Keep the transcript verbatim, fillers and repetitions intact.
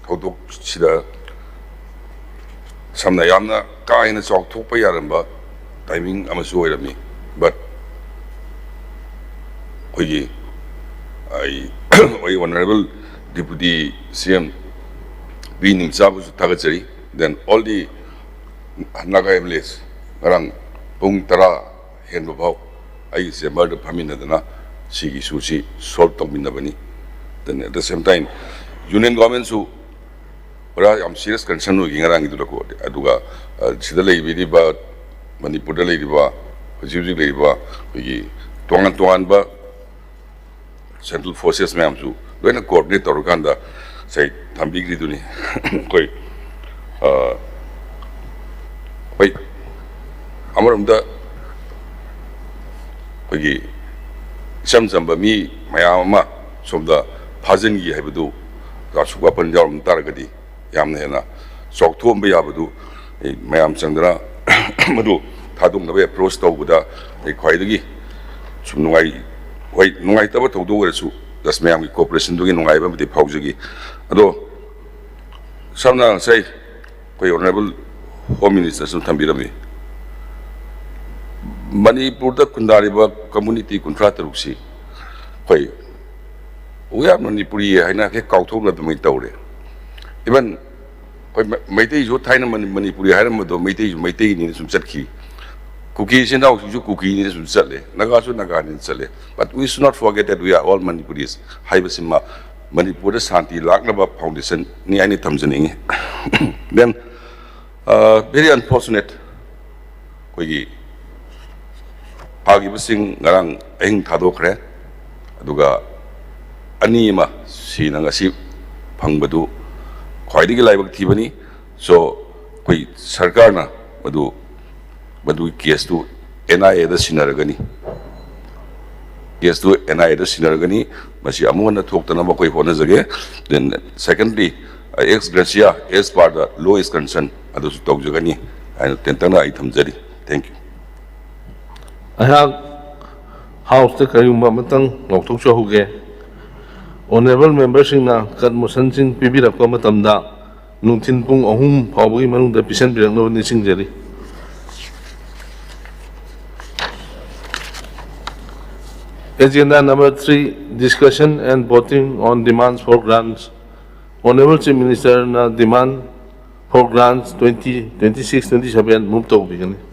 ꯊꯧꯗꯣꯛꯁꯤꯗ ꯁꯝꯅ ꯌꯥꯝꯅ ꯀꯥ ꯍꯦꯟꯅ ꯆꯥꯎꯊꯣꯛꯄ ꯌꯥꯔꯝꯕ timing ꯑꯃꯁꯨ ꯑꯣꯏꯔꯝꯃꯤ꯫ But ꯑꯩꯈꯣꯏꯒꯤ ꯑꯩ ꯑꯩ Honourable Deputy C M ꯚꯤ ꯅꯤꯡꯆꯥꯕꯨꯁꯨ ꯊꯥꯒꯠꯆꯔꯤ꯫ Then all the Naga M L As, ꯉꯔꯥꯡ ꯄꯨꯡ ꯇꯔꯥ ꯍꯦꯟꯕ ꯐꯥꯎ ꯑꯩꯒꯤ chamber ꯗ ꯐꯝꯃꯤꯟꯅꯗꯅ ꯁꯤꯒꯤ issue ꯁꯤ solve ꯇꯧꯃꯤꯟꯅꯕꯅꯤ꯫ Then at the same time, Union Government ꯁꯨ ꯄꯨꯔꯥ ꯌꯥꯝ serious concern ꯑꯣꯏꯈꯤ ꯉꯔꯥꯡꯒꯤꯗꯨꯗꯀꯣ꯫ ꯑꯗꯨꯒ, ꯑ, ꯁꯤꯗ ꯂꯩꯕꯤꯔꯤꯕ, ꯃꯅꯤꯄꯨꯔꯗ ꯂꯩꯔꯤꯕ, ꯍꯧꯖꯤꯛ ꯍꯧꯖꯤꯛ ꯂꯩꯔꯤꯕ ꯑꯩꯈꯣꯏꯒꯤ ꯇꯣꯉꯥꯟ ꯇꯣꯉꯥꯟꯕ central forces ꯃꯌꯥꯝꯁꯨ ꯂꯣꯏꯅ coordinate ꯇꯧꯔꯀꯥꯟꯗ ꯉꯁꯥꯏ ꯊꯝꯕꯤꯈ꯭ꯔꯤꯗꯨꯅꯤ꯫ ꯑꯩꯈꯣꯏ, ꯑ, ꯍꯣꯏ, ꯑꯃꯔꯣꯝꯗ ꯑꯩꯈꯣꯏꯒꯤ ꯏꯆꯝ ꯆꯝꯕ ꯃꯤ ꯃꯌꯥꯝ ꯑꯃ ꯁꯣꯝꯗ ꯐꯥꯖꯤꯟꯈꯤ ꯍꯥꯏꯕꯗꯨ ꯑꯁꯣꯛ ꯑꯄꯟ ꯌꯥꯎꯔꯝ ꯇꯥꯔꯒꯗꯤ ꯌꯥꯝꯅ ꯍꯦꯟꯅ ꯆꯥꯎꯊꯣꯛꯑꯝꯕ ꯌꯥꯕꯗꯨ ꯑꯩ ꯃꯌꯥꯝ ꯆꯪꯗꯅ ꯃꯗꯨ ꯊꯥꯗꯣꯛꯅꯕ approach ꯇꯧꯕꯗ ꯑꯩ ꯈ꯭ꯋꯥꯏꯗꯒꯤ ꯁꯨꯝ ꯅꯨꯡꯉꯥꯏ-, ꯍꯣꯏ, ꯅꯨꯡꯉꯥꯏꯇꯕ ꯊꯧꯗꯣꯛ ꯑꯣꯏꯔꯁꯨ just ꯃꯌꯥꯝꯒꯤ cooperation ꯗꯨꯒꯤ ꯅꯨꯡꯉꯥꯏꯕ ꯑꯃꯗꯤ ꯐꯥꯎꯖꯈꯤ꯫ ꯑꯗꯣ ꯁꯝꯅ ꯉꯁꯥꯏ ꯑꯩꯈꯣꯏ Honourable Home Minister ꯁꯨ ꯊꯝꯕꯤꯔꯝꯃꯤ꯫ ꯃꯅꯤꯄꯨꯔꯗ ꯈꯨꯟꯗꯥꯔꯤꯕ community ꯀꯨꯟꯊ꯭ꯔꯥ ꯇꯔꯨꯛꯁꯤ ꯑꯩꯈꯣꯏ "We are Manipuri" ꯍꯥꯏꯅ ꯍꯦꯛ ꯀꯥꯎꯊꯣꯛꯅ ꯑꯗꯨꯃꯥꯏꯅ ꯇꯧꯔꯦ꯫ Even ꯑꯩꯈꯣꯏ ꯃ-, ꯃꯩꯇꯩꯁꯨ ꯊꯥꯏꯅ ꯃꯅꯤ-, ꯃꯅꯤꯄꯨꯔꯤ ꯍꯥꯏꯔꯝꯕꯗꯣ ꯃꯩꯇꯩꯁꯨ ꯃꯩꯇꯩꯅꯤꯅ ꯁꯨꯝ ꯆꯠꯈꯤ꯫ ꯀꯨꯀꯤ ꯏꯆꯤꯟ ꯏꯅꯥꯎꯁꯤꯡꯁꯨ ꯀꯨꯀꯤꯅꯤꯅ ꯁꯨꯝ ꯆꯠꯂꯦ꯫ ꯅꯥꯒꯥꯁꯨ ꯅꯥꯒꯥꯅꯤꯅ ꯆꯠꯂꯦ꯫ But we should not forget that we are all Manipuris ꯍꯥꯏꯕꯁꯤꯃ ꯃꯅꯤꯄꯨꯔꯗ ꯁꯥꯟꯇꯤ ꯂꯥꯛꯅꯕ foundation ꯅꯤ ꯍꯥꯏꯅ ꯊꯝꯖꯅꯤꯡꯉꯤ꯫ Then, uh, very unfortunate, ꯑꯩꯈꯣꯏꯒꯤ ꯐꯥꯈꯤꯕꯁꯤꯡ ꯉꯔꯥꯡ ꯑꯍꯤꯡ ꯊꯥꯗꯣꯛꯈ꯭ꯔꯦ꯫ ꯑꯗꯨꯒ ꯑꯅꯤ ꯑꯃ ꯁꯤꯅ ꯉꯁꯤ ꯐꯪꯕꯗꯨ ꯈ꯭ꯋꯥꯏꯗꯒꯤ ꯂꯥꯏꯕꯛ ꯊꯤꯕꯅꯤ꯫ So, ꯑꯩꯈꯣꯏ ꯁꯔꯀꯥꯔꯅ ꯃꯗꯨ, ꯃꯗꯨꯒꯤ case ꯇꯨ N I A ꯗ ꯁꯤꯟꯅꯔꯒꯅꯤ꯫ Case ꯇꯨ N I A ꯗ ꯁꯤꯟꯅꯔꯒꯅꯤ꯫ ꯃꯁꯤ ꯑꯃꯨꯛ ꯍꯟꯅ ꯊꯣꯛꯇꯅꯕ ꯑꯩꯈꯣꯏ ꯍꯣꯠꯅꯖꯒꯦ꯫ Then secondly, ex gratia, as per the law is concerned, ꯑꯗꯨꯁꯨ ꯇꯧꯖꯒꯅꯤ ꯍꯥꯏꯅ ꯇꯦꯟꯇꯛꯅ ꯑꯩ ꯊꯝꯖꯔꯤ꯫ Thank you꯫ ꯑꯩꯍꯥꯛ House ꯇ ꯀꯔꯤꯒꯨꯝꯕ ꯑꯃꯇꯪ ꯂꯥꯎꯊꯣꯛꯆꯍꯧꯒꯦ꯫ Honourable memberꯁꯤꯡꯅ ꯀꯠ ꯃꯣꯁꯟꯁꯤꯡ ꯄꯤꯕꯤꯔꯛꯄ ꯃꯇꯝꯗ ꯅꯨꯡꯊꯤꯜ ꯄꯨꯡ ꯑꯍꯨꯝ ꯐꯥꯎꯕꯒꯤ ꯃꯅꯨꯡꯗ ꯄꯤꯁꯤꯟꯕꯤꯔꯛꯅꯕ ꯅꯤꯡꯁꯤꯡꯖꯔꯤ꯫ Agenda number three, discussion and voting on demands for grants. Honourable Chief Ministerꯅ demand for grants twenty twenty-six twenty-seven move ꯇꯧꯕꯤꯒꯅꯤ꯫